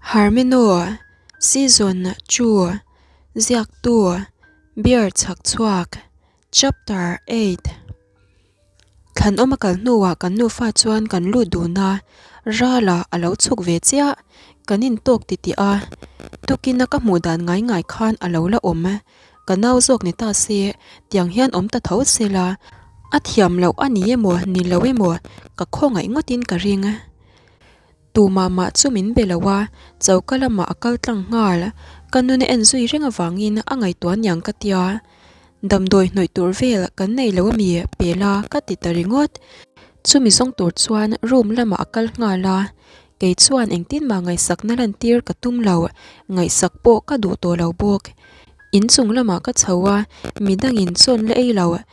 Harmino, Season chu, Ziaktu, Beer chhakchhuak, Chapter 8. Thlanawm a kal hnuah kan nufa chuan kan lut dun a, Rala a lo chhuk ve chiah, kan intawk titih a, tukina ka hmuh dan ngai ngai khan a lo la awm. Ka nau zawk ni ta se, tiang hian awm ta tho se la, a thiam loh a ni emaw ni lo emaw ka khawngaih ngawtin ka ring. Tumah mah chu min be lo a, choka lamah a kal tlang nghal. Ka nun a en zui reng avangin a ngaihtuah niang ka tia. Damdawi hnawih tur vel kan nei lo ami pela ka ti ta ringawt. Chumi zawng tur chuan room lamah a kal nghal a, kei chuan engtin mah ngaihsakna lantir ka tum lo, ngaihsak pawh ka duh tawh lo bawk. Inchung lamah ka chho a, midangin chawn la ei lo.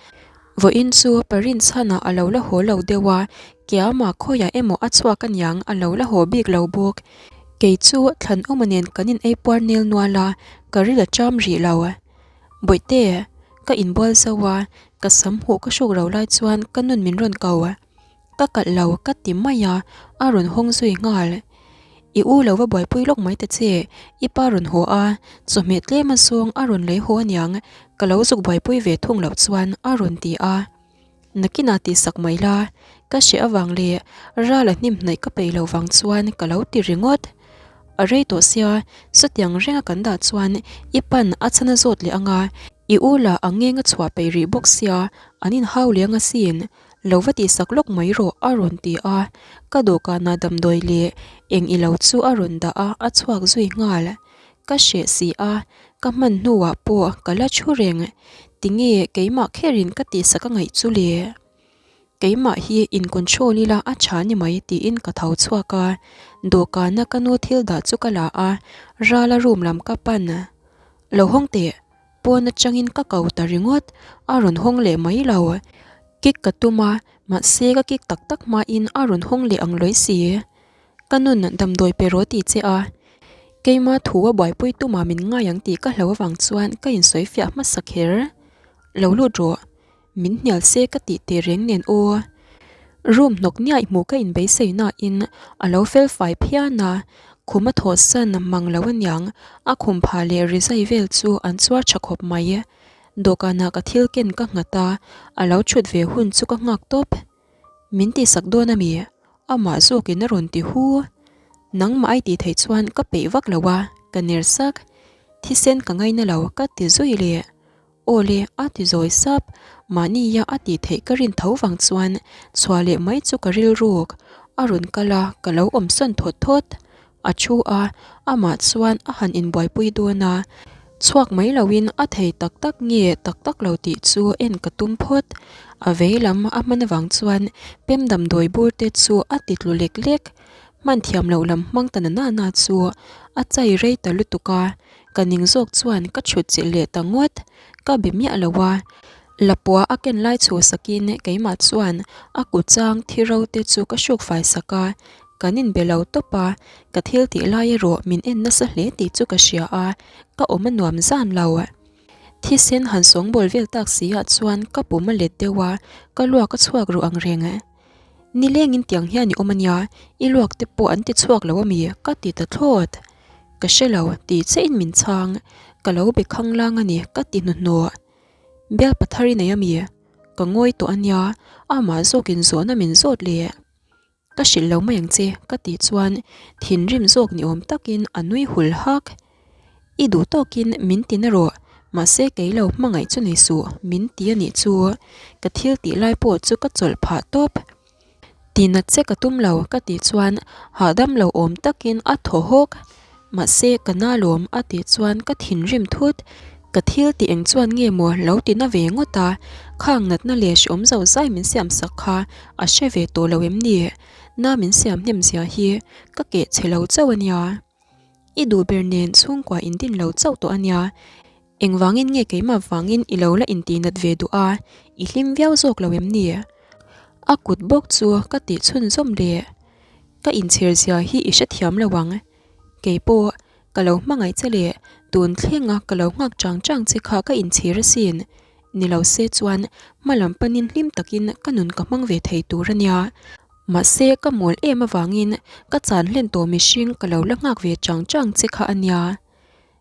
Vawiin chu Parin chhanah a lo la haw lo deuh a, Kiama khawiah emaw a chhuak aniang a lo la haw bik lo bawk. Kei chu Thlanawma nen kan in ei puar nel nual a, ka ril a cham rih lo. Bawihte, ka inbual zo a, ka sam huh ka hruk ro lai chuan ka nun min rawn ko. Ka kalh lo ka ti mai a, a rawn hawng zui nghal. I u lo va buaipui lawk mai ta che, i pa rawn haw a, chawhmeh tlem a zawng a rawn lei haw aniang, ka lo zuk buaipui ve thung loh chuan a rawn ti a. Nakinah tihsak mai la, ka hreh avang leh ral a hnim hnaih ka peih loh vang chuan ka lo ti ringawt. A rei tawh sia, sawtiang renga kan dah chuan i pan a chhan a zawt leh anga, i u lah a ngeng a chhuah peih rih bawk sia, an inhau leh anga sin. Lo va tihsak lawk mai rawh a rawn ti a, ka dawhkanah damdawi leh eng i lo chu a rawn dah a, a chhuak zui nghal. Ka hreh si a, ka hman hnuah pawh ka la thu reng. Tinge keimah kherin ka tihsak a ngaih chu le? Keimah hi in control ila a tha ni mai tiin ka tho chhuak a, dawhkana ka nu thil dah chu ka la a, Rala room lam ka pan. Lo hawng teh. Pawn atangin ka ko ta ringawt, a rawn hawng leh mai lo. Kick ka tum a, mahse ka kick tak tak hmain a rawn hawng leh ang lawi si. Ka nun damdawi pe rawh ti che a, keima thu a buaipui tumah min ngai ang tih ka hlo avang chuan ka insawi fiah hmasa kher. Lo lut rawh, min hnial se ka tih teh reng nen aw. Room hnawk niaih hmuh ka inbeisei nain a lo fel fai phian a, khum a thawh san mang lo aniang, a khum phah leh rizai vel chu an chuar tha khawp mai. Dawhkanah ka thil ken ka nghat a, a lo thut ve hun chu ka nghak tawp. Min tihsak dawn ami? Amah zawkin a rawn ti hu. Nangmah ai tih theih chuan ka peih vak lo a, ka ner sak. Thisen ka ngaina lo ka ti zui leh. Aw le, a ti zawi sap. Mahnia a tih theih ka rin tho vang chuan chhuah leh mai chu ka rilruk. A rawn kal a, ka lo awm sawn thawt thawt. A thu a, amah chuan a han inbuaipui dawn a. Chhuak mai loin a thei tak tak nge tak tak lo tih chu en ka tum phawt. A vei lam a hman avang chuan pem damdawi bur te chu a ti tlu lek lek. Hman thiam loh lam hmang ta na na chu a chai rei ta lutuk a. Ka ning zawk chuan ka chhut chilh leh ta ngawt, ka be miah lo a. Lapua a ken lai chhu sakin keimah chuan a kut chang thi ro te chu ka hruk fai sak a, kan inbe lo tawp a, ka thil tih lai erawh min en nasa hle tih chu ka hria a, ka awm a nuam zan lo. Thisen han sawngbawl vel tak si ah chuan ka pum a let deuh a, ka luak a chhuak ruh ang reng. Nilengin tiang hian i awm a nia, i luak te pawh an ti chhuak lo ami? ka ti ta thlawt. Ka hre lo, ti chiahin min chhang. Ka lo be khang lang a ni, ka ti hnuhnawh. Bial pathar i nei ami? Ka ngawi tawh a nia, amah zawkin zawhna min zawt leh. Ka hrilh lo mai ang che, ka tih chuan thinrim zawk ni awm takin a nui hul hak. I duh tawkin min ti na rawh, mahse kei lo hmangaih chu nei suh, min ti a nih chu. Ka thil tih lai pawh chu ka chawlh phah tawp. Ti nat che ka tum lo, ka tih chuan hahdam lo awm takin a thaw hawk. Mahse ka na lawm, a tih chuan ka thinrim thut. Ka thil tih eng chuan nge maw lo ti na ve ngawt a, khang natna leh hreawm zo zai min siam sak kha a hre ve tawh lo em ni? Na min siam hnem zia hi ka keh chhe lo chauh a nia. I duh ber nen chhungkua in din lo chauh tawh a nia. Engvangin nge keimah vangin i lo la intihnat ve duh a, i hlim viau zawk lo em ni? A kut bawk chu ka tih chhunzawm leh. Ka inchhir zia hi i hrethiam lo ang. Kei pawh ka lo hmangaih che leh tun thlenga ka lo nghak chang chang che kha ka inchhir asin. Ni lo se chuan hma lam panin hlim takin ka nun ka hmang ve thei tur a nia. Mahse ka mawl em avangin ka chan hlen tawh mihring ka lo la nghak ve chang chang che kha a nia.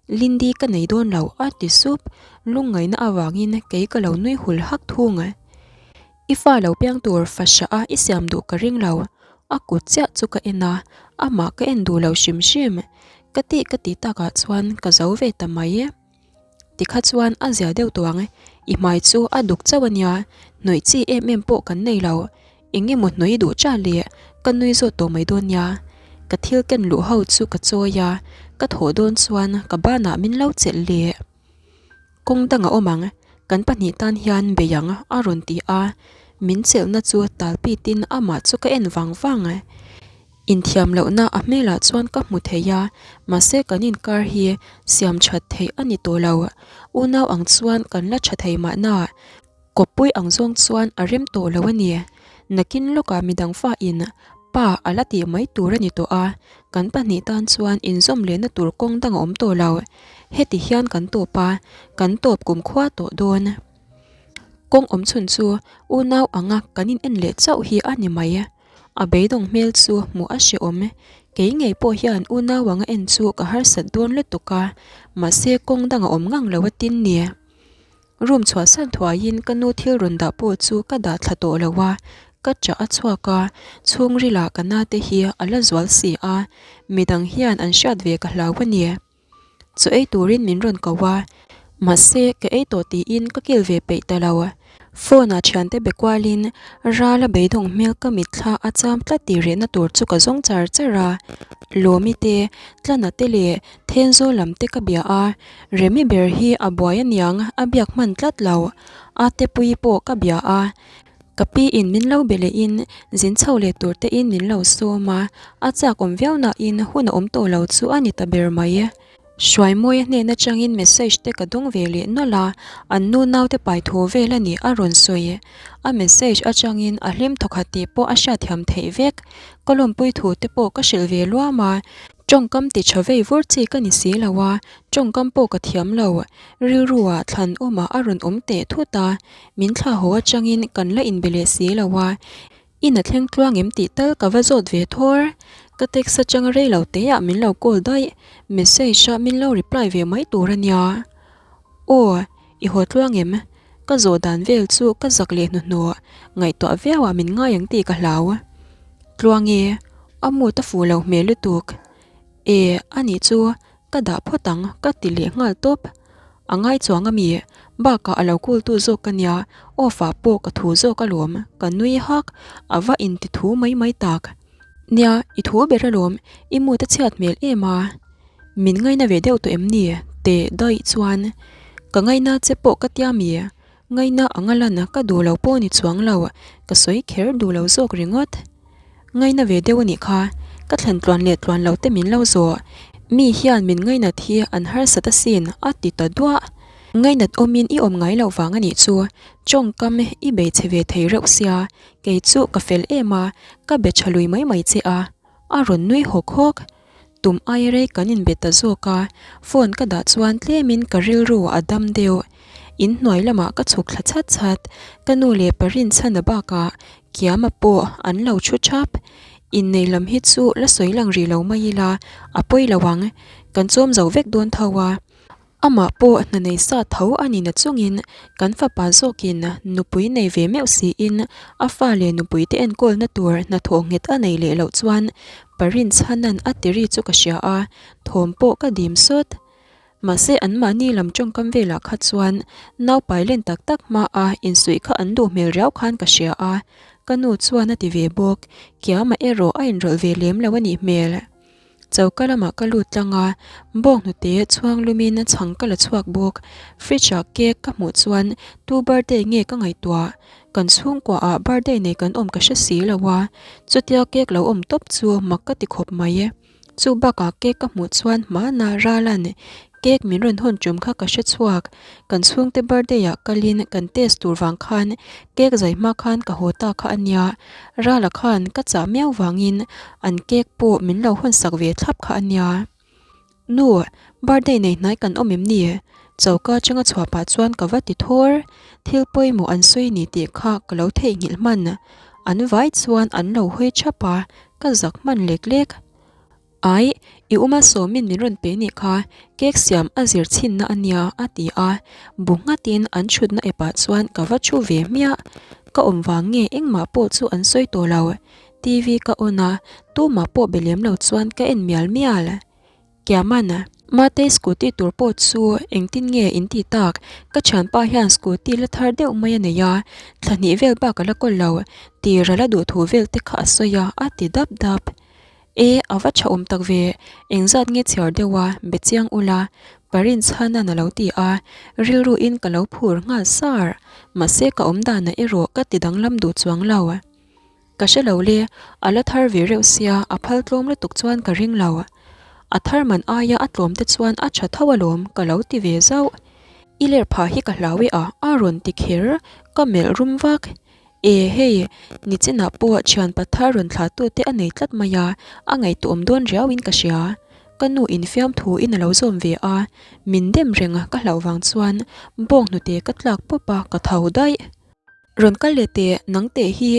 Lindy ka nei dawn lo a ti sup, lungngaihna avangin kei ka lo nui hul hak thung. I fa lo piang tur fahra a i siam duh ka ring lo, a kut chiah chu ka en a, amah ka en duh lo hrim hrim. Ka tih ka tih takah chuan ka zo ve ta mai. Tikha chuan a zia deuh tawh ang, i hmai chu a duk chauh a nia, hnawih chi em em pawh kan nei lo, eng emaw hnawih duh cha leh ka nui zawt tawh mai dawn nia. Ka thil ken luh ho chu ka chawi a, ka thawh dawn chuan ka banah min lo chelh leh. Kawng dang a awm ang, kan pahnih tan hian bei ang a rawn ti a, min chelhna chu tal pitin amah chu ka en vang vang. Inthiam lohna a hmelah chuan ka hmu thei a, mahse kan inkar hi siam that theih a ni tawh lo. Unau ang chuan kan la tha thei mahna, kawppui ang zawng chuan a rem tawh lo a ni. Nakin lawkah midang fa in pa a la tih mai tur a ni tawh a, kan pahnih tan chuan inzawm lehna tur kawng dang a awm tawh lo. Heti hian kan tawp a, kan tawp kumkhua tawh dawn. Kawng awm chhun chu unau anga kan in en leh chauh hi a ni mai. A beidawng hmel chu hmuh a hrehawm. Kei ngei pawh hian unau anga en chu ka harsat dawn lutuk a, mahse kawng dang a awm ngang lo a tin ni. Room chhuahsan thuaiin ka nu thil rawn dah pawh chu ka dah thla tawh lo a, ka chah a chhuak a, chhungrila ka na te hi a la zual si a, midang hian an hriat ve ka hlau a ni. Chaw ei turin min rawn ko a, mahse ka ei tawh tiin ka kil ve peih ta lo. Phone ah thiante be kualin Rala beidawng hmel ka mitthla a cham tlat tih rehna tur chu ka zawng char char a. Lawmi te, Tlana te leh Thenzawl lam te ka bia a, Remi ber hi a buai aniang a biak hman tlat lo. Atepuii pawh ka bia a, Ka pi in min lo be leh in zin chho leh tur te in min lo sawm a, a chak awm viau na in hun a awm tawh lo chu a ni ta ber mai. Hruaimawia hnen atang in message te ka dawng ve leh nawlh a, an nu nau te pai thu vel a ni a rawn sawi. A message atang in a hlim thawkhat tih pawh a hriatthiam theih vek. Ka lawmpui thu te pawh ka hrilh ve luam a, tawngkam ti tha vei vur chi ka ni si lo a, tawngkam pawh ka thiam lo. Rilru ah thlan awm ah a rawn awm teh thut a, Min thla haw atangin kan la inbe leh si lo a, in a thleng tluang em tih tal ka va zawt ve thawr. Ka text atanga rei lo teah min lo call daih, message a min lo reply ve mai tur a nia. Aw, i haw tluang em? Ka zawh dan vel chu ka zak leh hnuhnawh, ngaihtuah viau ah min ngai ang tih ka hlau. Tluang e, a mood a fuh lo hmel lutuk. E, anih chu Ka dah phawt ang ka ti leh nghal tawp. A ngai chuang a mi, bakah a lo call tu zawk ka nia, off ah pawh ka thu zawk alawm, ka nui hak, a va inti thu mai mai tak. Nia, i thu ber alawm, i mood a chhiat hmel em a. Min ngaina ve deuh tawh em ni? Teh daih chuan. Ka ngaina che pawh ka tia mi, Ngaina anga lan ka duh lo pawh ni chuang lo, ka sawi kher duh lo zawk ringawt. Ngaina ve deuh a nih kha, ka thlen tluan leh tluan lo te min lo zawh. Mi hian min ngainat hi an harsat asin a ti ta duah. Ngainat awmin i awm ngai loh vang a nih chu, tawngkam i bei che ve thei reuh sia, kei chu ka fel em a, ka be tha lui mai mai che a. A rawn nui hawk hawk. Tum aia rei kan inbe ta zawk a, phone ka dah chuan tlemin ka rilru a dam deuh. In hnuai lamah ka chhuk thla chhat chhat, ka nu leh pa rinchhana bakah Kiama pawh an lo thu thap. Innei lam hi chu la sawi lang rih lo mai ila, a pawi lo ang, kan chawm zo vek dawn tho a. Amah pawh hna nei sa tho a ni na chungin kan fapa zawkin nupui nei ve meuh siin a fa leh nupui te enkawlna tur hnathawh nghet a nei leh loh chuan Parinchhanan a ti ri chu ka hria a, thawm pawh ka dim sawt. Mahse anmahni lam tawngkam velah kha chuan naupai len tak tak hmaa insuih kha an duh hmel riau khan ka hria a, ka nu chuan a ti ve bawk. Kiama erawh a inrawlh ve lem lo a nih hmel. Choka lamah ka lut tlang a, bawnghnute chhuang lumin chhang ka la chhuak bawk. Fridge ah cake ka hmuh chuan tu birthday nge ka ngaihtuah? Kan chhungkua ah birthday nei kan awm ka hre si lo a, chutia cake lo awm tawp chu mak ka ti khawp mai. Chu bakah cake ka hmuh chuan hmana Ralan cake min rawn hawn tum kha ka hre chhuak. Kan chhungte birthday ah kalin kan test tur vang khan cake zai hma khan ka haw ta kha a nia. Rala khan ka chah miau vangin an cake pawh min lo hawn sak ve thlap kha a nia. Nu, birthday nei hnai kan awm em ni? Choka atanga chhuah pah chuan ka va ti thawr. Thil pawimawh an sawi ni tih kha ka lo theihnghilh hman. An vai chuan an lo hawi thap a, ka zak hman lek lek. Ai, i uma sawmin min rawn pe nih kha, cake siam a zir chhinna a nia, a ti a. Bu nghatin an thutna epah chuan ka va thu ve hmiah. Ka awm vang nge engmah pawh chu an sawi tawh lo. TV ka on a, tumah pawh be lem lo chuan ka en mial mial. Kiaman, Matei scooty tur pawh chu engtin nge in tih tak? Ka thianpa hian scooty la thar deuh mai a nei a, thla hnih vel bak a la kawl lo, tir a la duh thu vel te kha a sawi a, a ti dap dap. E, a va tha awm tak ve, engzat nge chhiar deuh a, be chiang ula, Parin chhanan a lo ti a, rilru in ka lo phur nghal sar, mahse ka awm danah erawh ka ti danglam duh chuang lo. Ka hre lo le, a la thar ve reuh sia, a phal tlawm lutuk chuan ka ring lo. A thar man aia a tlawm te chuan a tha tho alawm ka lo ti ve zauh. I ler phah hi ka hlau e a, a rawn ti kher, ka melh rum vak. E hei, nichinah pawh thian pathar rawn thlah tute a nei tlat mai a, a ngaihtuahawm dawn riauin ka hria. Ka nu infiam thuin a lo zawm ve a, min dem reng ka hlauh vang chuan bawng hnute ka tlak pawp a, ka tho daih. Rawn kal leh teh, nang teh hi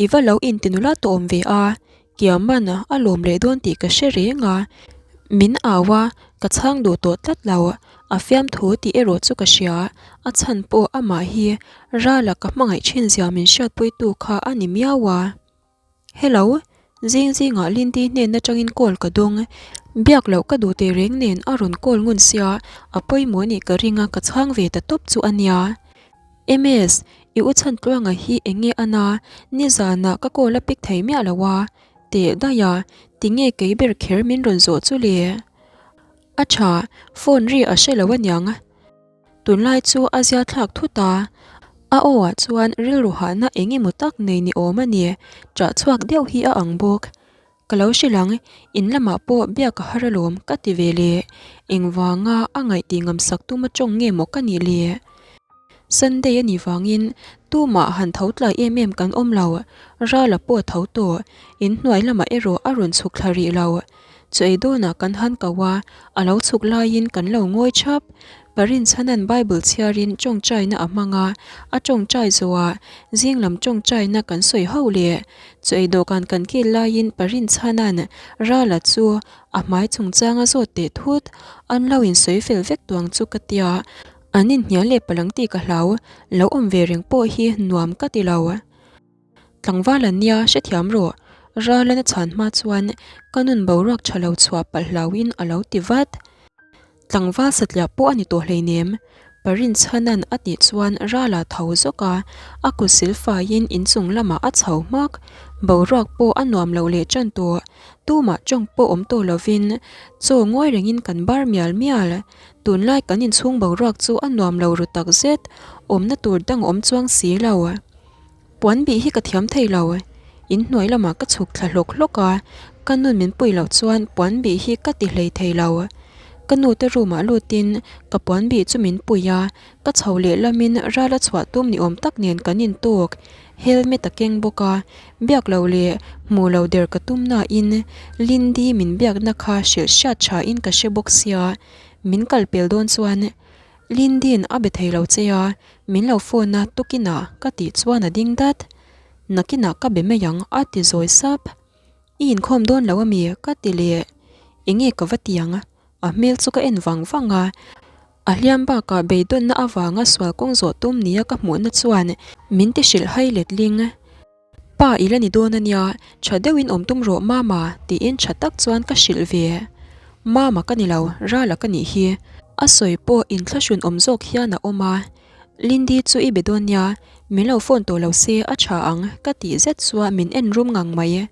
i va lo inti nula tawh awm ve a, Kiaman a lawm leh dawn tih ka hre reng a, min au a, ka chhang duh tawh tlat lo, a fiamthu tih erawh chu ka hria, a chhan pawh amah hi Rala ka hmangaih thin zia min hriatpuitu kha a ni miau a. Hello, zing zingah Lindy hnen atangin call ka dawng, biak loh ka duh teh reng nen a rawn call ngun sia, a pawimawh nih ka ring a ka chhang ve ta tawp chu a nia. MS, i u chhan tluanga hi eng nge a na, nizanah ka call a pick thei miah lo a, teh daih a, tinge kei ber kher min rawn zawh chu le? A tha, phone ri a hre lo aniang. Tunlai chu a zia thlak thut a, a aw ah chuan rilru hahna eng emaw tak nei ni awm a ni, ṭah chhuak deuh hi a ang bawk. Ka lo hrilh ang, in lamah pawh biak a har alawm ka ti ve le, engvanga a ngaih tih ngam sak tuma ṭawng nge maw ka nih le? Sunday a nih vangin tumah han tho tlai em em kan awm lo, Rala pawh a tho tawh, inhnuai lamah erawh a rawn chhuk thla rih lo. Chu ei dawnah kan han ko a, a lo chhuk laiin kan lo ngawi thap. Parinchhanan Bible chhiarin tawngtaina a hmang a, a tawngtai zawhah zing lam tawngtaina kan sawi ho leh. Chu ei dawhkan kan kil laiin Parinchhanan Rala chu a hmai chungchang a zawt teh thut. An lo insawi fel vek tuang chu ka tia, an inhnial leh palang tih ka hlau, lo awm ve reng pawh hi nuam ka ti lo. Tlangval an nia, hrethiam rawh. Ralana chhan hma chuan ka nun boruak tha lo chhuah palh hlauhin a lo ti vat. Tlangval satliah pawh a ni tawh hleinem. Parinchhanan a tih chuan Rala tho zawk a, a kut silfaiin inchung lamah a chho hmak. Boruak pawh a nuam loh leh tan tawh. Tumah tawng pawh awm tawh lovin chaw ngawi rengin kan bar mial mial. Tunlai kan inchhung boruak chu a nuam lo ru takzet, awmna tur dang awm chuang si lo. Puan bih hi ka thiam thei lo. In hnuai lamah ka chhuk thla hlawk hlawk a, ka nun min pui loh chuan puan bih hi ka ti hlei thei lo. Ka nu te room ah lutin ka puan bih chu min pui a, ka chho leh lamin ral a chhuah tum ni awm tak nen kan intawk. Helmet a keng bawk a, biak lo leh hmuh lo der ka tum nain Lindy min biakna kha hrilh hriat tha in ka hre bawk sia, min kal pel dawn chuan Lindy'n a be thei lo che a, min lo phone a tukinah ka tih chuan a ding dat. Nakinah ka be mai ang a ti zawi sap. I inkhawm dawn lo ami? ka ti leh. Enge ka va ti ang? A hmel chu ka en vang vang a. A hliam bakah beidawnna avanga sual kawng zawh tum nia ka hmuhna chuan min ti hrilh hai letling. Pa i la ni dawn a nia, tha deuhin awm tum rawh Mama tiin tha tak chuan ka hrilh ve. Mama ka ni lo, Rala ka nih hi. A sawi pawh inthlahrun awm zawk hian a awm a. Lindy chu i be dawn nia, min lo phone tawh lo se a tha ang ka tih zet chuan min en rum ngang mai.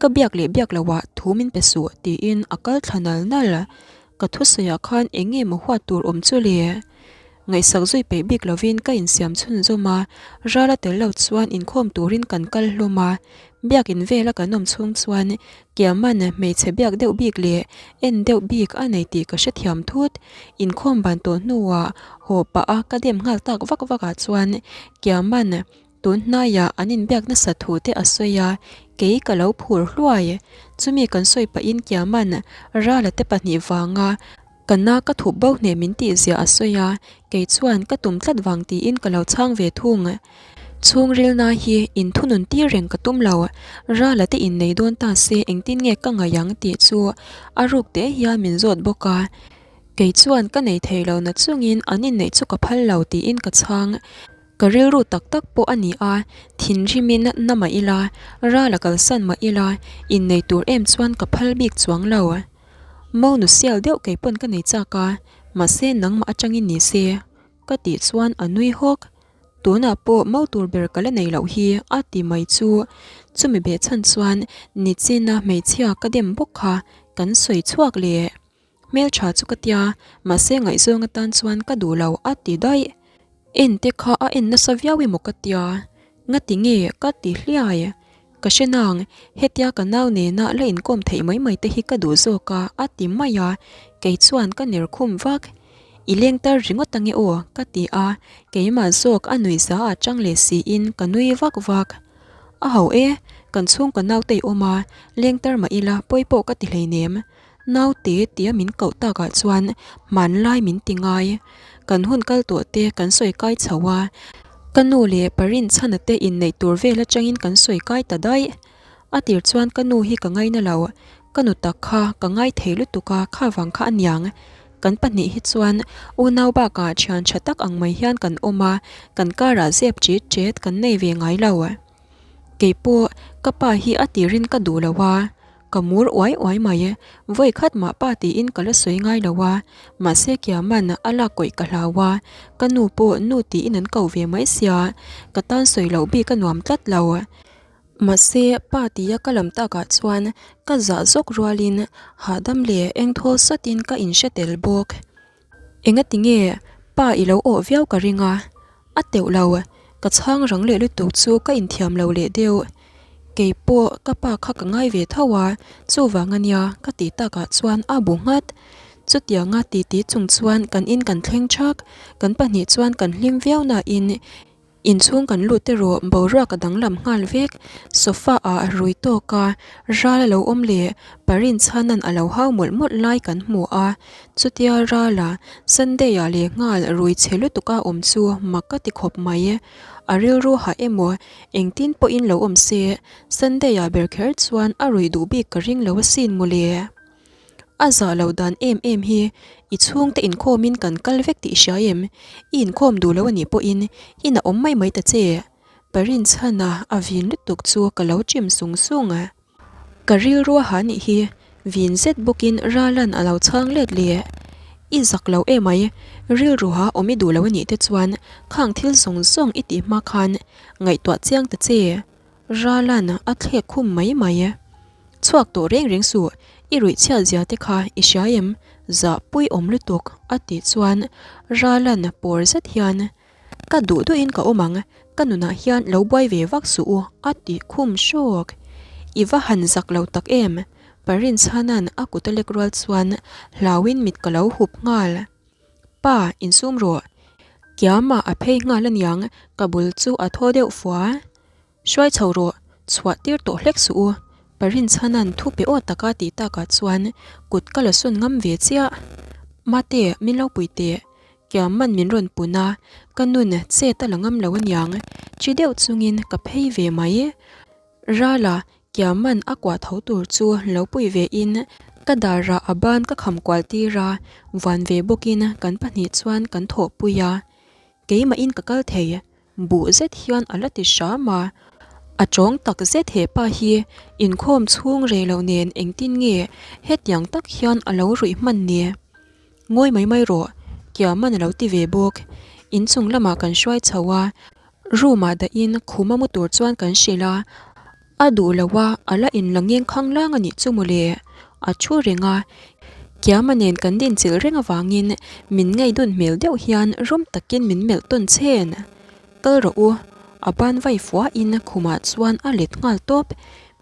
Ka biak leh biak loh ah thu min pe suh tiin a kal thla nal nal. Ka thusawi ah khan eng nge maw huat tur awm chu le? Ngaihsak zui peih bik lovin ka insiam chhunzawm a, ral a tel lo chuan inkhawm turin kan kal hlawm a. Biakin vela kan awm chhung chuan Kiaman hmeichhe biak deuh bik leh en deuh bik a nei tih ka hrethiam thut. Inkhawm ban tawh hnuah haw pah a ka dem nghal tak vak vak ah chuan Kiaman Tun hnaiah an inbiak nasa thu te a sawi a, kei ka lo phur hluai. Chumi kan sawi pahin Kiaman Rala te pahnih vanga Ka na ka thup bo hneh min tih zia a sawi a, kei chuan ka tum tlat vang tiin ka lo chhang ve thung. Chhungrilna hi inthunun tir reng ka tum lo, Rala te innei dawn ta se engtin nge ka ngaih ang tih chu a ruk teh hian min zawt bawk a. Kei chuan ka nei thei lo na chungin an inneih chu ka phal lo tiin ka chhang. Ka rilru tak tak pawh a ni a, thinrimin na mah ila, Rala kalsan mah ila, innei tur em chuan ka phal bik chuang lo. Monu sial deuh kei pawn ka nei chak a, mahse nangmah atangin ni se, ka tih chuan a nui hawk. Tunah pawh mo tur ber ka la nei loh hi a ti mai chu. Chumi behchhan chuan nichina hmeichhia ka dem bawk kha kan sawi chhuak leh. Hmeltha chu ka tia, mahse ngaihzawng atan chuan ka duh lo a ti daih. En te kha a en nasa viau emaw ka tia, ngati nge ka ti hliai. Ka hre nang, hetia ka nau nena la inkawm theih mai mai te hi ka duh zawk a a ti mai a, kei chuan ka ner khum vak. I leng tar ringawt ange aw ka ti a, keimah zawk a nuih za ah chang leh siin ka nui vak vak. A ho e, kan chhungkaw naute i awm a, leng tar mah ila pawi pawh ka ti hleinem. Naute tia min koh takah chuan hmanlai min ti ngai. Kan hun kal tawh te kan sawi kai chho a, ka nu leh pa rinchhana te inneih tur vel atangin kan sawi kai ta daih. A tir chuan ka nu hi ka ngaina lo, ka nu tak kha ka ngai thei lutuk a kha vang kha aniang. Kan pahnih hi chuan unau bakah thian tha tak ang mai hian kan awm a, kan karah zep ṭit ṭet kan nei ve ngai lo. Keipawh ka pa hi a tirin ka duh lo a. Ka mur uai uai mai e, vawi khat mah pa tiin ka la sawi ngai lo a, mahse Kiaman a lak kawih ka hlau a, ka nu pawh nu tiin an ko ve mai sia, ka tan sawi loh bik a nuam tlat lo. Mahse pa tia ka lam takah chuan ka zah zawk rualin hahdam leh engthawl satin ka inhre tel bawk. Engati nge pa i lo awh viau ka ring a, a teuh lo, ka chhang rang leh lutuk chu ka inthiam lo leh deuh. Kei pawh ka pa kha ka ngai ve tho a, chuvang a nia ka tih takah chuan a bu nghat. Chutianga titi chung chuan kan in kan thleng thak, kan pahnih chuan kan hlim viau nain Inchhung kan lut erawh boruak a danglam nghal vek. Sofa ah rui tawk a, ral a lo awm leh Parinchhanan a lo hau mawlh mawlh lai kan hmu a. Chutia rala Sunday ah leh nghal rui chhe lutuk a awm chu mak ka ti khawp mai. A rilru hah emaw engtin pawhin lo awm se Sunday ah ber kher chuan a ruih duh bik ka ring lo asin mawle. A zah lo dan em em hi i chhungte inkhawmin kan kal vek tih hria em? I inkhawm duh lo anih pawhin in a awm mai mai ta che. Parinchhana a vin lutuk chu ka lo chim sung sung a. Ka rilru a ha nih hi vin zet bawkin Ralan a lo chhang let leh. I zak lo emai, rilru ha awm i duh lo anih te chuan khang thil zawng zawng i tih hma khan ngaihtuah chiang ta che. Ralan a thlek khum mai mai. Chhuak tawh reng reng suh, i ruih chhiat zia te kha i hria em? Zah pui awm lutuk a tih chuan Ralan pawr zet hian, Ka duh duhin ka awm ang, ka nunah hian lo buai ve vak suh u a tih khum hrawk. I va han zak lo tak em? Parinchhana'n a kut a lek rual chuan hlauin mit ka lo hup nghal. Pa, insum rawh. Kiama a phei nghal aniang, ka bul chu a thaw deuh fua. Hruai chho rawh, chhuah tir tawh hlek suh u. Parinchhana'n thu pe aw taka tih takah chuan kut ka la sawn ngam ve chiah. Mate, min lo pui teh. Kiaman min rawn pun a, ka nun chet a la ngam lo aniang, chi deuh chungin ka phei ve mai. Rala, Kiaman a kuah tho tur chu lo pui ve in ka darah a ban ka kham kual tir a, vuan ve bawkin kan pahnih chuan kan thawh pui a. Keimah in ka kal thei, buh zet hian a la ti hram a. A tawng tak zet he pa hi inkhawm chhung rei loh nen engtin nge hetiang tak hian a lo ruih hman ni? Ngawi mai mai rawh, Kiaman a lo ti ve bawk. Inchung lamah kan hruai chho a, room ah dahin khuma mu tur chuan kan hrilh a, a duh lo a, a la inla ngeng khang lang a nih chu mawle. A thu reng a, Kiama nen kan dinchilh reng avangin min ngaidun hmel deuh hian rum takin min melh tawn chhen. Kal rawh u, a ban vai fuahin khumah chuan a let nghal tawp.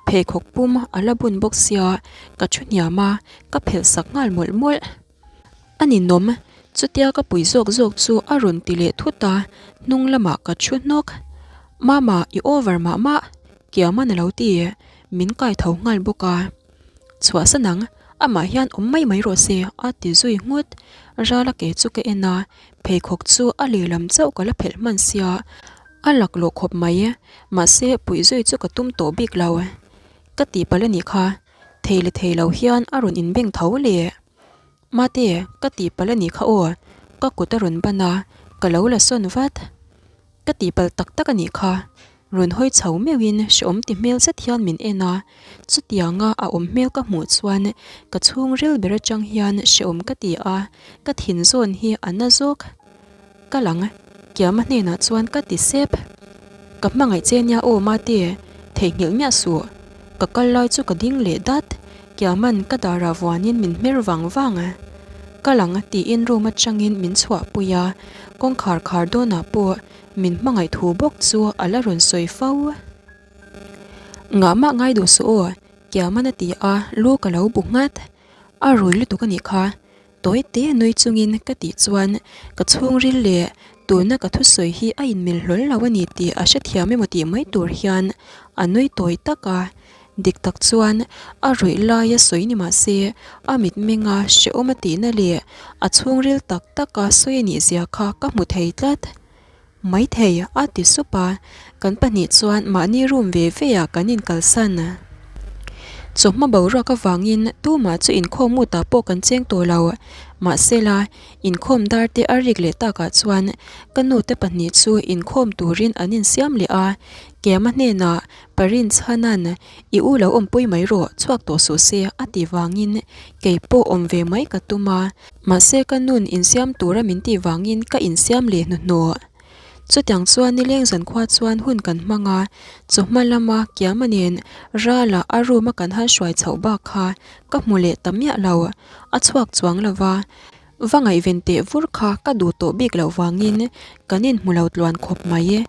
Pheikhawk pum a la bun bawk sia, ka thu hniam a, ka phelh sak nghal mawlh mawlh. A ninawm, chutia ka pui zawk zawk chu a rawn ti leh thut a, hnung lamah ka thu hnawk. Mama, i over mah mah, Kiaman a lo ti, min kai tho nghal bawk a. Chhuahsan ang, Amah hian awm mai mai rawh se, a ti zui nghut. Rala ke chu ka en a, pheikhawk chu a lehlam chauh ka la phelh hman sia, a laklawh khawp mai. Mahse, puih zui chu ka tum tawh bik lo. Ka tihpalh a nih kha, thei leh thei lo hian a rawn inbeng tho le. Mate, ka tihpalh a nih kha aw, ka kut a rawn ban a, ka lo la sawn vat. Ka tihpalh tak tak a nih kha. Rawn hawi chho meuhin hrehawm ti hmel zet hian min en a, chutianga a awm hmel ka hmuh chuan ka chhungril ber atang hian hrehawm ka ti a, ka thin zawn hi a na zawk. Ka lang, Kiama hnenah chuan ka ti sep. Ka hmangaih che nia aw Mate, theihnghilh miah suh. Ka kal lai chu ka ding leh dat, Kiaman ka darah vuanin min hmer vang vang. Ka lang tiin room atangin min chhuahpui a, kawngkhar khar dawnah pawh min hmangaih thu bawk chu a la rawn sawi fo. Ngahmah ngai duh suh aw, Kiaman a ti a, lu ka lo bu nghat. A rui lutuk a nih kha, Tawi te nui chungin ka tih chuan ka chhungril leh tuna ka thusawi hi a inmil hlawl lo a ni tih a hrethiam emaw tih mai tur hian a nui tawi tak a. Dik tak chuan a ruih laia sawi ni mah se a mitmenga hrehawm a tihna leh a chhungril tak taka sawi a nih zia kha ka hmu thei tlat. Maithei, a ti sup a, kan pahnih chuan mahni room ve ve ah kan inkalsan. Chawhma boruak avangin tumah chu inkhawm mutah pawh kan cheng tawh lo. Mahsela, inkhawm dar te a rik leh takah chuan ka nu te pahnih chu inkhawm turin an insiam leh a, Kiama hnenah Parin chhanan i u lo awmpui mai rawh, chhuak tawh suh se a ti vangin kei pawh awm ve mai ka tum a. Mahse ka nun insiam tura min tih vangin ka insiam leh hnuhnawh. Chutiang chuan nileng zankhua chuan hun kan hmang a, chawhma lama Kiama nen Rala a room a kan han hruai chhoh bak kha ka hmu leh ta miah lo, a chhuak chuang lo va. Va ngaihven teh vur kha ka duh tawh bik loh vangin kan inhmu lo tluan khawp mai.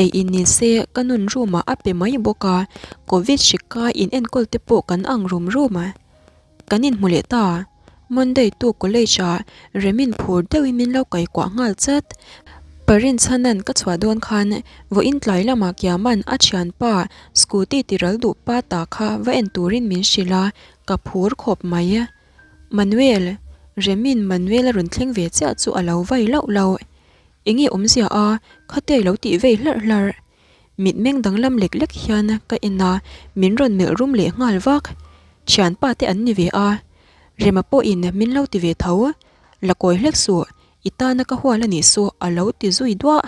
Ei in ni se ka nun room ah a pe mai bawk a, Covid hrik kai in enkawl te pawh kan ang rum rum. Kan inhmu leh ta. Monday tu college ah Remin phur deuhin min lo kai kuah nghal chat. Parinchhanan ka chhuah dawn khan vawiin tlai lamah Kiaman a thianpa scooty tiral duh pa ta kha va en turin min hrilh a, ka phur khawp mai. Manuel, Remin Manuel a rawn thleng ve chiah chu a lo vai lauh lauh. Enge awmzia a, khatia i lo tih vei hlarh hlarh. Mitmeng danglam lek lek hian ka en a, min rawn melh rum leh nghal vak. Thianpa te an ni ve a, Rema pawhin min lo ti ve tho. La kawi hlek suh, i tana ka hual a nih suh a lo ti zui duah.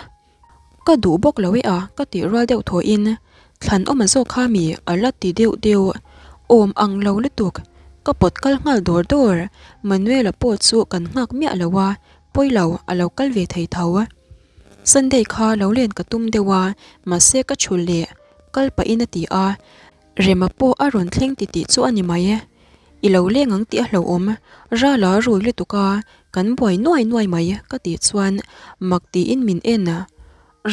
Ka duh bawk lo e a ka tih rual deuh thawhin thlan awm a zawk kha mi a la ti deuh deuh. Awm ang lo lutuk, ka pawt kal nghal dawr dawr. Manuel-a pawh chu kan nghak miah lo a, pawi lo a lo kal ve thei tho. Sunday kha lo len ka tum deuh a, mahse ka chhul leh kal pahin a ti a, Rema pawh a rawn thleng ti tih chu a ni mai e. I lo leng ang tih a hlauhawm, Rala a rui lutuk a, kan buai nuai nuai mai ka tih chuan mak tiin min en a,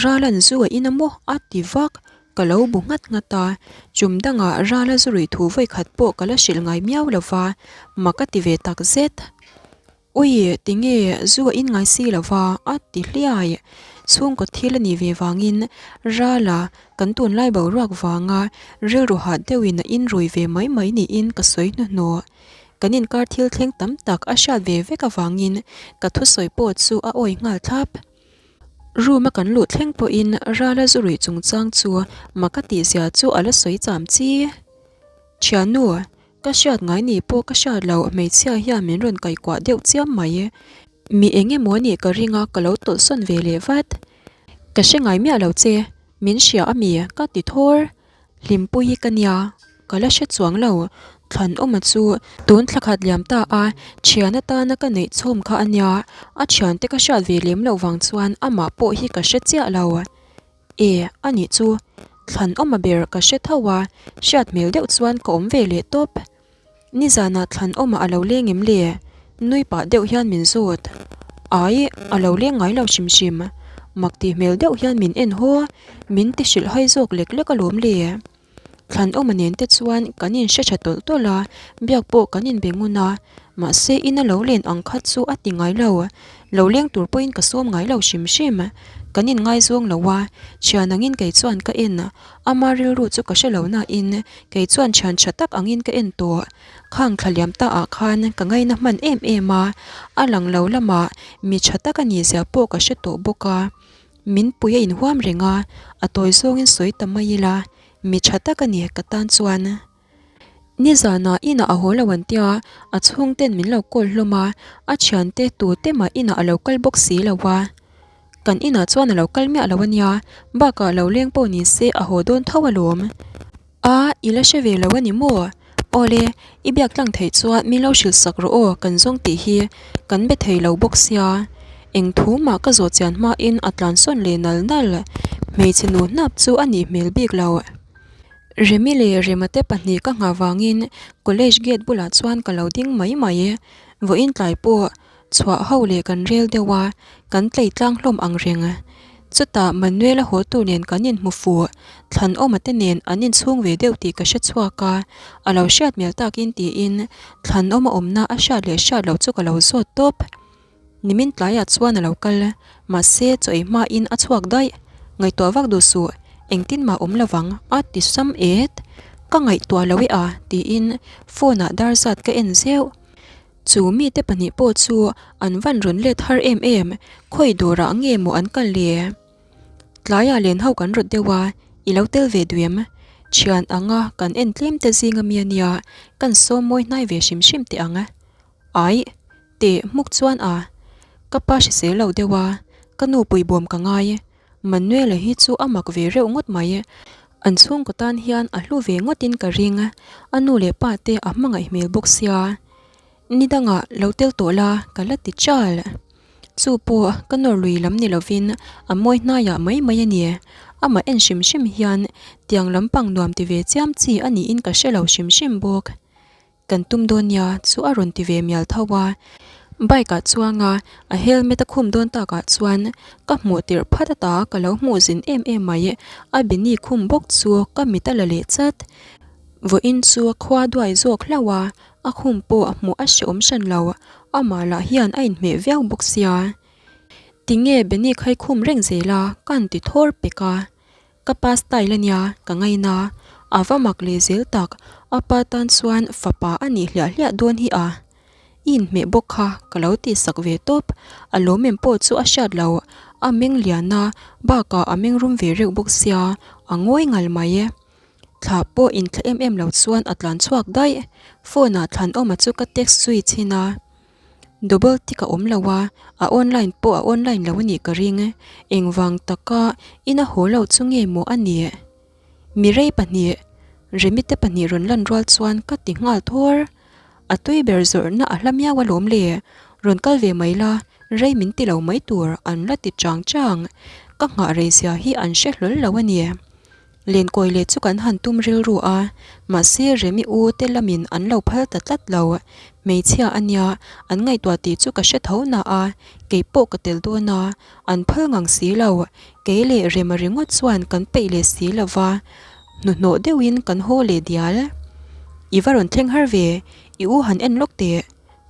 Rala'n zu a in a maw a ti vak, ka lo bu nghat nghat a, chum dangah Rala zu ruih thu vawikhat pawh ka la hrilh ngai miau lova, mak a ti ve tak zet. Ui, tinge zu a in ngai si lo va, a ti hliai. Chhungkaw thil a nih ve vangin Rala kan tunlai boruak vanga rilru hah deuhin a inrui ve mai mai niin ka sawi hnuhnawh. Kan inkar thil thleng tam tak a hriat ve vek avangin ka thusawi pawh chu a awi nghal thlap. Room a kan luh thleng pawhin Rala zu ruih chungchang chu mak a tihzia chu a la sawi cham chi. Thiannu, Ka hriat ngai ni pawh ka hriat loh hmeichhia hian min rawn kaihkuah deuh chiam mai. Mi eng emaw anih ka ring a ka lo tawlh sawn ve leh vat. Ka hre ngai miah lo che, min hria a mi ka ti thawr. Hlimpui hi ka nia, ka la hre chuang lo. Thlanawma chu tun thla khat liam ta a, thian atana ka neih chhawm kha a nia, a thiante ka hriat ve lem loh vang chuan amah pawh hi ka hre chiah lo. E, a nih chu. Thlan awma ber ka hre tho a, hriat hmel deuh chuan ka awm ve leh tawp. Nizanah thlan awma a lo leng em le? Nui pah deuh hian min zawt. Ai, a lo leng ngai lo hrim hrim. Mak tih hmel deuh hian min en haw, min ti hrilh hai zawk lek lek alawm le. Thlanawma nen te chuan kan inhre tha tawlh tawlh a, biak pawh kan inbe ngun a, mahse ina lo len ang kha chu a ti ngai lo. Lo leng tur pawhin ka sawm ngai lo hrim hrim. Kan inngaizawng lo a, thian angin kei chuan ka en. Ama rilru chu ka hre lo nain kei chuan thian tha tak angin ka en tawh. Khang thla liam ta ah khan ka ngaina hman em em a, a lang lo lamah mi tha tak a nih zia pawh ka hre tawh bawk a. Min pui a inhuam reng a, a tawi zawngin sawi ta mai ila, mi tha tak a ni ka tan chuan. Nizanah inah a haw lo an tia, a chhungten min lo call hlawm a, a thiante tute mah inah a lo kal bawk si lo a. Kan inah chuan a lo kal miah lo a nia, bakah lo leng pawh ni se a haw dawn tho alawm. A, i la hre ve lo a ni maw? Awle, i biak tlang theih chuan min lo hrilh sak rawh aw kan zawng tih hi kan be thei lo bawk sia. Eng thu mah ka zawh chian hmain a tlan sawn leh nal nal. Hmeichhe nu hnap chu a nih hmel bik lo. Remi leh Rema te pahnih ka nghah vangin college gate bulah chuan ka lo ding mai mai. Vawiin tlai pawh chhuah ho leh kan rel deuh a, kan tlei tlang hlawm ang reng. Chutah Manuel-a haw tur nen kan inhmu fuh, Thlanawma te nen an inchhung ve deuh tih ka hre chhuak a, a lo hriat hmel takin tiin Thlanawma awmna a hriat leh hriat loh chu ka lo zawt tawp. Nimin tlaiah chuan a lo kal, mahse chaw ei hmain a chhuak daih. Ngaihtuah vak duh suh, engtin mah awm lovang a ti sam et. Ka ngaihtuah lo e a tiin phone ah dar zat ka en zeuh. Chu mite pahnih pawh chu an van rawn let har em em, khawi dawrah nge maw an kal le? Tlaiah len ho kan rawt deuh a, i lo tel ve duh em? Thian anga kan en tlem te zinga mi ania, kan sawm mawi hnai ve hrim hrim teh ang. Aih, teh hmuk chuan a, ka pa hrisel lo deuh a, ka nu puibawm ka ngai. Manuela hi chu a mak ve reuh ngawt mai. An chhungkaw tan hian a hlu ve ngawtin ka ring. A nu leh pa te a hmangaih hmel bawk sia. Ni dangah lo tel tawh la ka la ti chal. Chu pawh ka nawr lui lam ni lovin a mawi hnaiah mai mai a ni. Amah en hrim hrim hian tiang lampang nuam ti ve chiam chi a niin ka hre lo hrim hrim bawk. Kan tum dawn nia chu a rawn ti ve mial tho a. Bike ah chuang a, a helmet a khum dawn tak ah chuan ka hmuh tirh phat ata ka lo hmuh zin em em mai. A bini khum bawk chu ka mit a la leh chat. Vawiin chu a khua duai zawk hlauh a, a khum pawh a hmuh a hreawm hran lo. Amah lah hian a inhmeh viau bawk sia. Tinge Beni khai khum reng zel a, ka han ti thawr pek a. Ka pa style a nia, ka ngaina. A va mak leh zel tak, a pa tan chuan fapa a nih hliah hliah dawn hi a. I inhmeh bawk kha ka lo tihsak ve tawp, a lawm em pawh chu a hriat lo, a meng lian a, bakah a meng rum ve reuh bawk sia, a ngawi ngal mai e. Thla pawh inthla em em lo chuan a tlan chhuak daih, phone ah Thlanawma chu ka text zui chhin a. Double tick a awm lo a, a online pawh a online lo a nih ka ring. Engvang taka ina haw lo chu nge maw a nih? Mirei pahnih, Remite pahnih rawn lan rual chuan ka ti nghal thawr. A tui ber zawrhna a hla miau alawm le, rawn kal ve mai la, rei min ti lo mai tur an la ti chang chang. Ka nghah rei zia hi an hre hlawl lo a ni. Lenkawi leh chu kan han tum rilru a, mahse Remi u te lamin an lo phal ta tlat lo. Hmeichhia a nia, an ngaihtuah tih chu ka hre tho na a, kei pawh ka tel dawn a, an phal ngang si lo. Kei leh Rema ringawt chuan kan peih leh si lo va, hnuhnawh deuhin kan haw leh dial. I va rawn thleng har ve, i u han en lawk teh,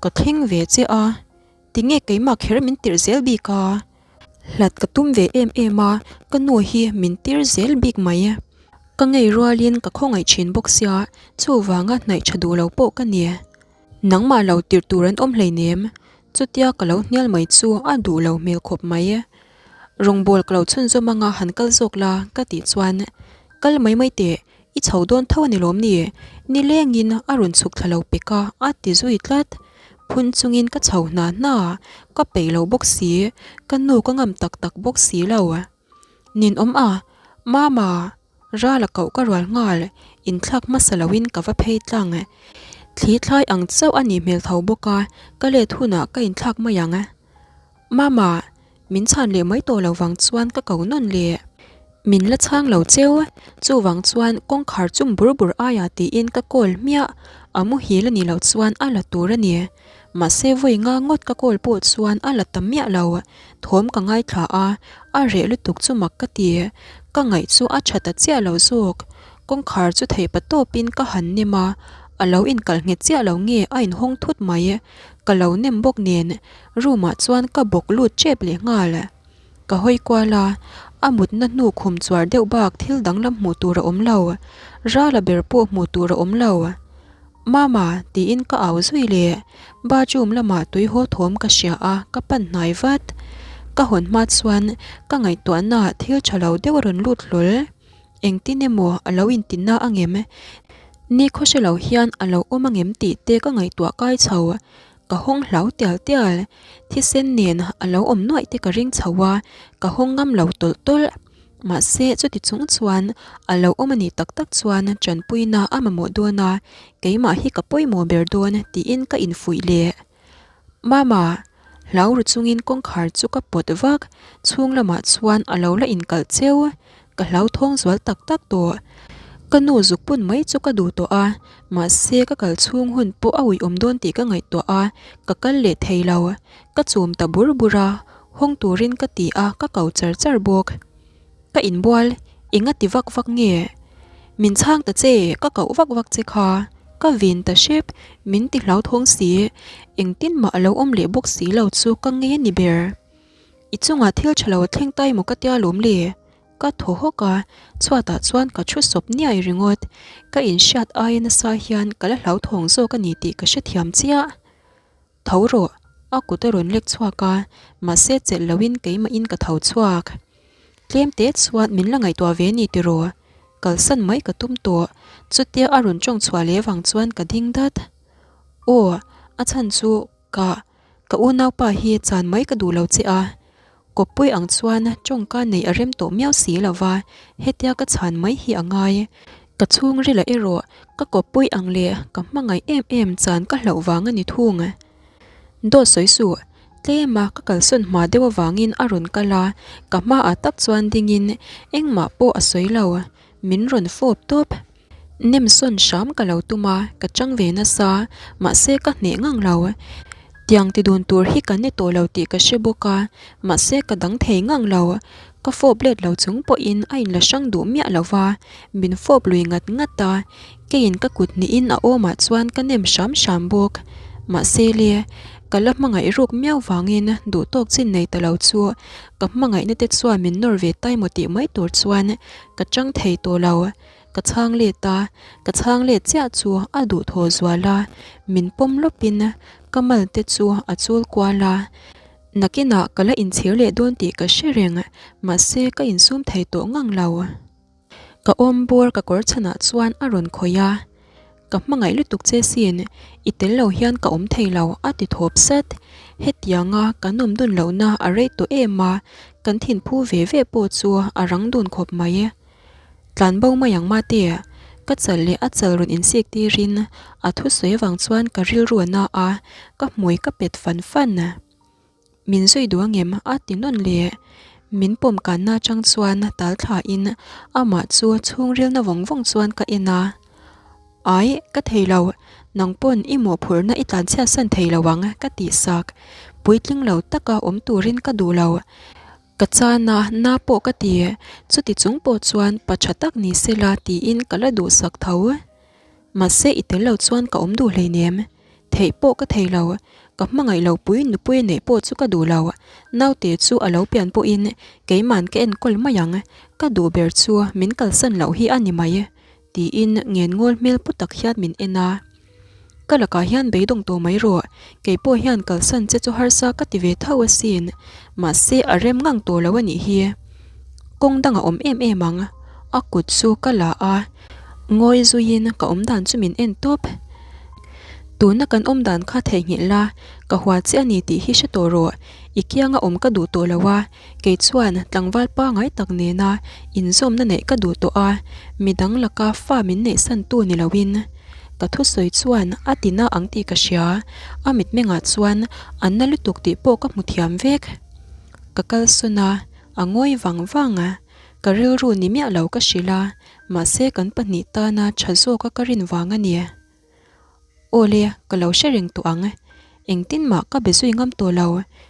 ka thleng ve che a. Tinge keimah kher min tirh zel bik a? Hlat ka tum ve em em a, ka nu hi min tir zel bik mai. Ka ngei rualin ka khawngaih thin bawk sia, chuvanga hnaih tha duh lo pawh ka ni. Nangmah lo tirh tur an awm hleinem, chutia ka lo hnial mai chu a duh lo hmel khawp mai. Rawngbawl ka lo chhunzawm anga han kal zawk la ka tih chuan, Kal mai mai teh, I chho dawn tho a ni lawm ni? Nilengin a rawn chhuk thla lo pek a, a ti zui tlat. Phun chungin ka chho hna hna, ka peih lo bawk si, ka nu ka ngam tak tak bawk si lo. Ninawm a, Mama, ral a koh ka rual nghal, inthlak hmasa loin ka va phei tlang. Thli thlai ang chauh a nih hmel tho bawk a, ka let hunah ka inthlak mai ang. Mama, min chhan leh mai tawh lo vang chuan ka ko nawn leh. Min la chhang lo cheu, chuvang chuan kawngkhar chum bur bur aia tiin ka call hmiah, a muhil a nih loh chuan a la tur a ni. Mahse vawi nga ngawt ka call pawh chuan a la ta miah lo, thawm ka ngaithla a, a reh lutuk chu mak ka ti, ka ngaih chu a tha ta chiah lo zawk. Kawngkhar chu theih pa tawpin ka han nem a, a lo inkalh nghet chiah lo nge a inhawng thut mai, ka lo nem bawk nen Room ah chuan ka bawk lut tep leh nghal. Ka hawi kual a, a mutna hnu khum chuar deuh bak thil danglam hmuh tur a awm lo. Rala ber pawh hmuh tur a awm lo. Mama, tiin ka au zui leh. Bathroom lamah tui haw thawm ka hria a, ka pan hnai vat. Ka hawn hma chuan ka ngaihtuahna ah thil tha lo deuh a rawn lut hlawl. Engtin emaw a lo intinna angem? Ni khaw hre lo hian a lo awm angem tih te ka ngaihtuah kai chho. Ka hawng hlau tial tial. Thisen nen a lo awm nuaih te ka ring chho a, ka hawng ngam lo tawlh tawlh. Mahse chuti chung chuan a lo awm a nih tak tak chuan tanpuina a mamawh dawn a, keimah hi ka pawimawh ber dawn tiin ka infuih leh. Mama, hlau ru chungin kawngkhar chu ka pawt vak, chhung lamah chuan a lo la inkalh cheu, ka hlauthawng zual tak tak tawh. Ka nu zuk pun mai chu ka duh tawh a, mahse ka kal chhung hun pawh a uiawm dawn tih ka ngaihtuah a, ka kal leh thei lo. Ka chum ta bur bur a, hawng turin ka ti a, ka ko char char bawk. Ka inbual, eng a ti vak vak nge? Min chhang ta che, ka koh vak vak che kha. Ka vin ta hrep, min ti hlauthawng si. Engtin mah a lo awm leh bawk si lo chu ka ngei a ni ber. I chungah thil tha lo a thleng ta emaw ka tia lawm le? Ka thaw hawk a, chhuatah chuan ka thu sawp niai ringawt. Ka inhriat aia nasa hian ka la hlauthawng zawk a ni tih ka hrethiam chiah. Tho rawh, a kut a rawn lek chhuak a, mahse chelh loin keimahin ka tho chhuak. Tlem te chuan min la ngaihtuah ve ni tiraw? Kalsan mai ka tum tawh, chutia a rawn tawng chhuah leh vang chuan ka ding dat. Aw, a chhan chu ka, ka unaupa hi chan mai ka duh lo che a. Kawppui ang chuan tawngka neih a rem tawh miau si lo va, hetia ka chhan mai hi a ngai. Ka chhungrila erawh ka kawppui ang leh ka hmangaih em em chan ka hlauh vang a ni thung. Dawt sawi suh, tlema ka kalsawn hma deuh avangin a rawn kal a, ka hmaah tak chuan dingin engmah pawh a sawi lo, min rawn fawp tawp. Nem sawn hram ka lo tum a, ka chang ve nasa, mahse ka hneh ngang lo. Tiang ti dun tur hi kan ni tawh lo tih ka hre bawk a, mahse ka dang thei ngang lo. Ka fawp let lo chung pawhin a inla hrang duh miah lo va, min fawp lui ngat ngat a, keiin ka kut hnihin a awmah chuan ka nem hram hram bawk. Mahse le, ka la hmangaih ruk miau vangin duh tawk chin nei ta lo chu ka hmangaihna te chuan min nawr ve tai maw tih mai tur chuan ka chang thei tawh lo. Ka chhang let a, ka chhang let chiah chu a duhthawh zual a, min pawm lawpin ka mal te chu a chul kual a. Nakinah ka la inchhir leh dawn tih ka hre reng, mahse ka insum thei tawh ngang lo. Ka awm bawr ka kawr chhanah chuan a rawn khawih a, Ka hmangaih lutuk che sin, i tel lo hian ka awm thei lo, a ti thawp sat. Hetianga kan awm dun lohna a rei tawh em a, kan thinphu ve ve pawh chu a rang dun khawp mai. Tlan bo mai ang mate, ka chal leh a chal rawn insik tirin a thusawi avang chuan ka rilru a na a, ka hmui ka pet fan fan. Min zui duh angem? a ti nawn leh. Min pawm kanna atang chuan tal thlain amah chu chhungrilna vawng vawng chuan ka en a. Ai, ka thei lo, nang pawn i mawhphurhna i tlanchhiatsan thei lo ang ka tih sak. Puitling lo taka awm turin ka duh lo. Ka chan a, na pawh ka ti, chuti chung pawh chuan pa tha tak ni se la tiin ka la duhsak tho. Mahse i tel lo chuan ka awm duh hleinem, theih pawh ka thei lo, ka hmangaih lo pui nupui a neih pawh chu ka duh lo, naute chu a lo pian pawhin keiman ka enkawl mai ang, ka duh ber chu min kalsan loh hi a ni mai. Tiin ngen ngawl hmel pu tak hian min en a. Ka lakah hian beidawng tawh mai rawh, kei pawh hian kalsan che chu harsa ka ti ve tho asin, mahse a rem ngang tawh lo a nih hi. Kawng dang a awm em em ang, a kut chu ka la a, ngawi zuiin ka awm dan chu min en tawp. Tuna kan awm dan kha theihnghilh la, ka hua che a ni tih hi hre tawh rawh, i kianga awm ka duh tawh lo a, Kei chuan tlangval pangai tak nena inzawmna neih ka duh tawh a, midang laka fa min neihsantu ni loin ka thusawi chuan a ti na ang tih ka hria. A mitmengah chuan a na lutuk tih pawh ka hmu thiam vek. Ka kalsawn a, a ngawi vang vang a, ka rilru ni miah lo ka hrilh a, mahse kan pahnih tana tha zawka ka rin vang a ni. Awle, ka lo hre reng tawh ang. Engtin mah ka be zui ngam tawh lo,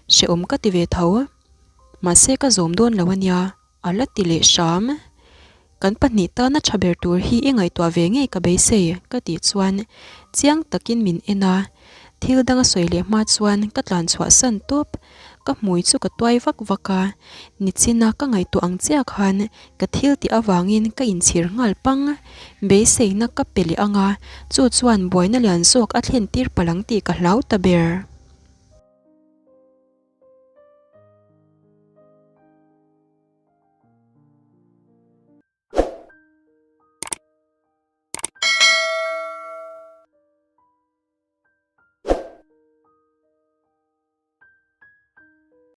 hrehawm ka ti ve tho. Mahse ka zawm dawn lo a nia, a la ti leh hram. Kan pahnih tana tha ber tur hi i ngaihtuah ve ngei ka beisei, ka tih chuan chiang takin min en a. Thil dang a sawi leh hma chuan ka tlan chhuah san tawp. Ka hmui chu ka tuai vak vak a, nichina ka ngaihtuah ang chiah khan ka thil tih avangin ka inchhir nghal pang. Beiseina ka pe leh ang a, chu chuan buaina lian zawk a thlen tir palh ang tih ka hlau ta ber.